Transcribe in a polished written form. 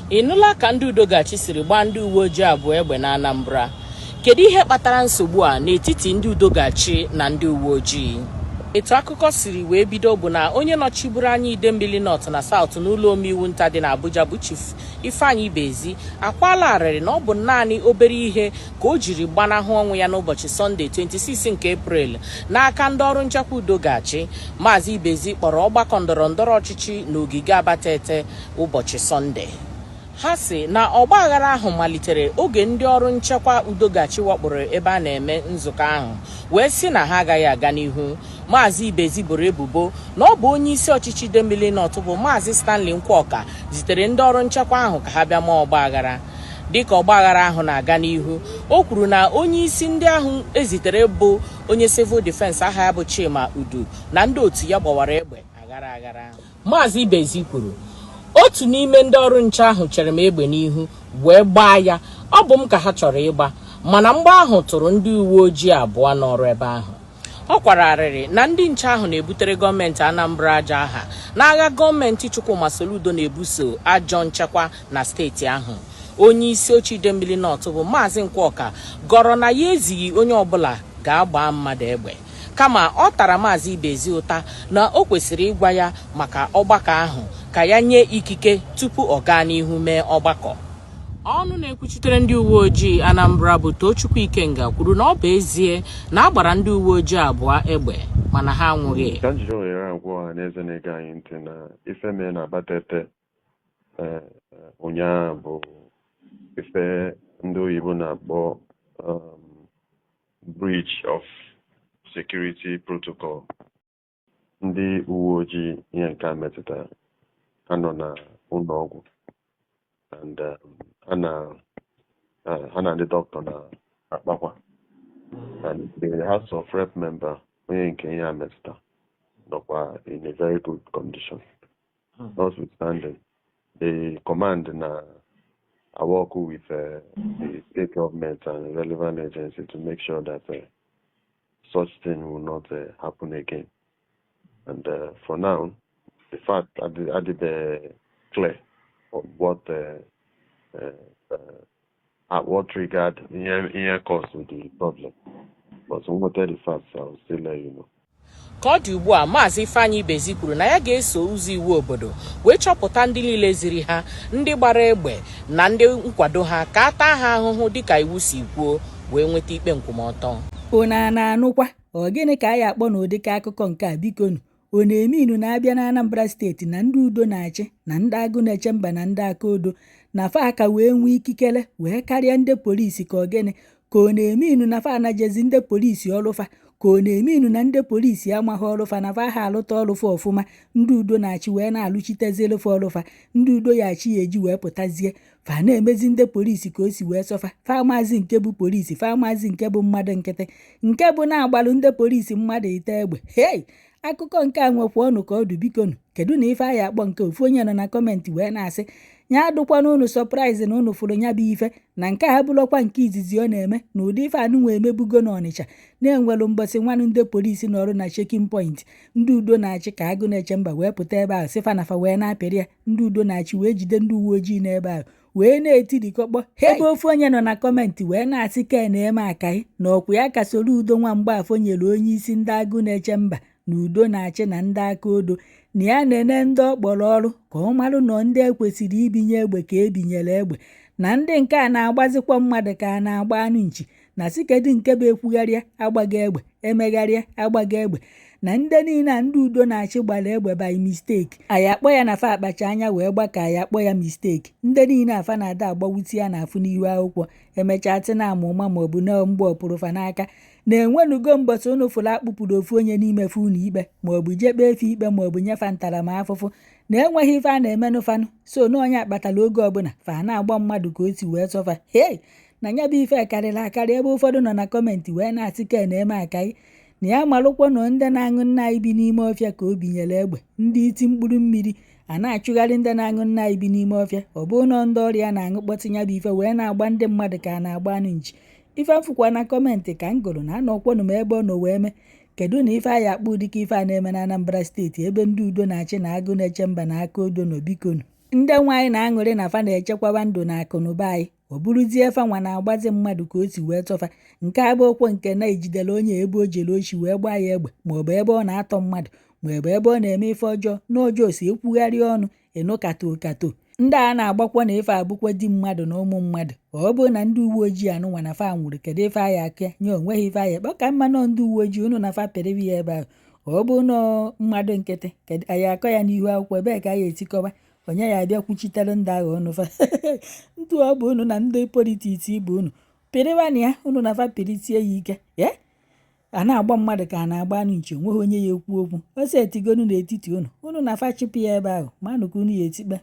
Ị nụla ka ndị Udogachi siri gbaa ndị uwe ojii abụọ egbe na Anambra? Kedu ihe kpatara nsogbu a n'etiti ndị Udogachi na ndị uwe ojii? Etu akụkọ siri wee bido bụ na onye nọchiburu anya Idemmili North na South n'ụlọ omeiwu nta dị n'Abuja bụ Chief Ifeanyi Ibezi akwala arịrị na ọ bụ naanị obere ihe ka o jiri gbanahụ ọnwụ ya n'ụbọchị Sọnde 26 nke Eprel n'aka ndị ọrụ nchekwa Udogachi. Maazị Ibezi kpọrọ ọgbakọ ndọrọ ndọrọ ọchịchị n'ogige Abatete ụbọchị Sọnde. Ha sị na ọgbaghara ahụ malitere oge ndị ọrụ nchekwa Udogachi wakporo ebe a na-eme nzukọ ahụ wee sị na ha agaghị aga n'ihu. Maazị Ibezi boro ebubo na ọ bụ onye isi ọchịchị Idemmili North bụ Maazị Stanley Nkwoka zitere ndị ọrụ nchekwa ahụ ka ha bịa mee ọgbaghara. Dịka ọgbaghara ahụ na-aga n'ihu, o kwuru na onye isi ndị ahụ ezitere bụ onye Civil Defense aha ya bụ Chima Udu na ndị otu ya gbawara egbe aghara aghara. Maazị Ibezi kwuru, "Otu n'ime ndị ọrụ nche ahụ chere m egbe n'ihu wee gbaa ya. Ọ bụ m ka ha chọrọ ịgba, mana mgba ahụ tụrụ ndị uwe ojii abụọ n'ọrụ ebe ahụ." Ọ kwara arịrị na ndị nche ahụ na-ebutere gọọmenti Anambra ajọ aha n'agha gọọmenti Chukwuma Soludo na-ebuso ajọ nchekwa na steeti ahụ. Onye isi oche Idemmili North bụ Maazị Nkwoka gọrọ na ya ezighị onye ọbụla ga-agba mmadụ egbe, kama ọ tara Maazị Ibezi ụta na o kwesịrị ịgwa ya maka ọgbakọ ahụ ka ya nye ikike tupu ọ gaa n'ihu mee ọgbakọ. Ọnụ na-ekwuchitere ndị uwe ojii Anambra bụ Tochukwu Ikenga kwuru na ọ bụ ezie na a gbara ndị uwe ojii abụọ egbe, mana ha anwụghị. Ka m jiri ohere a gwa ọha na eze na-ege anyị ntị na ife mee na Abatete ụnyaahụ bụ ife ndị oyibo na-akpọ breach of security protocol. Ndị uwe ojii ihe nke a metụtara ha nọ na ụlọ ọgwụ and ha na ndị dọkịta na-akpakwa, and the House of Rep member onye nke ihe a metụtara nọkwa in a very good condition. Notwithstanding, the command na work with the state government and relevant agency to make sure that such thing will not happen again. And for now, the fact added clear on what triggered ihe caused the problem. But when we tell the facts, I will still let you know. Ka ọ dị ugbu a, Maazị Ifeanyi Ibezi kwuru na ya ga-eso ụzọ iwu obodo wee chọpụta ndị niile ziri ha, ndị gbara egbe na ndị nkwado ha, ka a taa ha ahụhụ dịka iwu si kwuo wee nweta ikpe nkwụmọtọ. Unu a na-anụkwa? Ọ gịnị ka a ya akpọ n'ụdịka akụkọ nke a? Bikonu, ọ na-eme inu na-abịa na Anambra Steeti na ndị udo na-achị na ndị agụ na-eche mba na ndị aka odo na fa aka wee nwee ikikere wee karịa ndị polisi, ka ọ gịnị? Ka ọ na-eme inu na fa anajezi ndị polisi ọrụfa, ka ọ na-eme inu na ndị polisi amaghị ọrụfa na fa ha alụta ọrụfa ọfụma, ndị udo na-achị wee na-alụchiteziri fa ọrụfa, ndị udo ya achị ya eji wee pụtazie, fa na-emezi ndị polisi ka o si wee sọfa, fa amazi nke bụ polisi, fa amazi nke bụ mmadụ nkịtị, nke bụ na-agbalụ ndị polisi mmadụ ite egbe. Hei, akụkọ nke a nwekwa ọnụ ka ọ dị. Bikonu, kedu na ife anyị akpọ nke? Ofu onye nọ na comment wee na-asị ya adụkwana unu surprise na unu fụrụ ya bụ ife na nke a bụrụkwa nke izizi ọ na-eme na ụdị ife anụnwa emebugo n'Ọnịcha na-enwelu mbọsị nwanụ ndị polisi nọrụ na checking point, ndị udo na-achị ka agụ na-eche mba wee pụta ebe ahụ sịfa nafa wee na-apịrị ya, ndị udo na-achị wee jide ndị uwe ojii n'ebe ahụ wee na-etirikọkpọ. Ebe ofu onye nọ na comment wee na-asị ke na-eme akaị na ọkwụ ya ka soro udo nwa Mgbafọ nyere onye isi ndị agụ na-eche mba na udo na-achị na ndị aka odo na ya nene ndị ọ kpọrọ ọrụ ka ọ marụ nọ ndị ekwesịrị ibinye egbe ka ebinyere egbe, na ndị nke a na-agbazikwa mmadụ ka a na-agba anụ nchi, na sị kedu nke bụ ekwugharịa agbaga egbe, emegharịa agbaga egbe, na ndị niile a ndị udo na-achị gbara egbe by mistake, anyị akpọ ya na fa akpacha anya wee gba, ka anyị akpọ ya mistake? Ndị niile afa na-ada agbawuti ya na-afụ n'ihu akwụkwọ emechaa tị na ama ụma maọbụ na mgbe ọpụrụ fa n'aka na-enwenugo mbọsị unu fụrụ akpụpụrụ ofu onye n'ime fe unu ikpe maọbụ jee kpee efe ikpe maọbụ nyefa ntaramahụhụ na enweghị ife a na-emenụ fanụ so na onye akpatara oge ọbụla fa na-agba mmadụ ka o si wee sọfa. Hei, na ya bụ ife karịrị akarị. Ebe ụfọdụ nọ na comment wee na-asị ke na-eme akaị na ya malụkwa na ndị na-aṅụ nna anyị bi n'ime ọfịa ka o binyere egbe, ndị iti mkpụrụ mmiri a na-achụgharị ndị na-aṅụ nna anyị bi n'ime ọfịa, ọ bụrụ na ndị ọrịa na-aṅụ kpọtụ ya bụ ife wee na-agba ndị mmadụ ka a na-agba anụ nchi. Ife mfụkwa na comment ka m gụrụ na anọkwanụ m ebe ọ nọ wee mee. Kedu na ife anyị akpọ ụdịka ife a na-eme na Anambra Steeti ebe ndị udo na-achị na agụ na-eche mba na aka odo nọ? Bikonu. Ndị nwe anyị na-aṅụrị na fa na-echekwaba ndụ na akụ na ụba anyị, ọ bụrụzie fa nwa na-agbazi mmadụ ka o si wee tọfa. Nke a bụ okwu nke na-ejidere onye ebe o jere oshi wee gbaa ya egbe, maọbụ ebe ọ na-atọ mmadụ, maọbụ ebe ọ na-eme ife ọjọọ n'ọjọọ si ekwugharị ọnụ ịnụ kato kato. Ndị a na-agbakwa na ife abụkwa di mmadụ na ụmụ mmadụ. Ọ bụrụ na ndị uwe ojii anụnwa na fa nwụrụ, kedu ife anyị aka ya nye? Onweghị ife anyị ekpe ka mma nọ. Ndị uwe ojii unu na fa pịrịrị ya ebe ahụ. Ọ bụrụ na mmadụ nkịtị, kedu anyị akọ ya n'ihu akwụkwọ? Ebee ka anyị etikọba onye ya abịa kwuchitere ndị agha ọnụ fa? Ntụ ọ bụ unu na ndị politics bụ unu pịrịwanụ ya, unu na fa pịrịtie ya ike. Ye a na-agba mmadụ ka a na-agba anụ nchi, onweghị onye ya ekwu okwu. Ose etigonu n'etiti unu, unu na fa chịpụ ya ebe ahụ, manụ ka unu ya etikpe.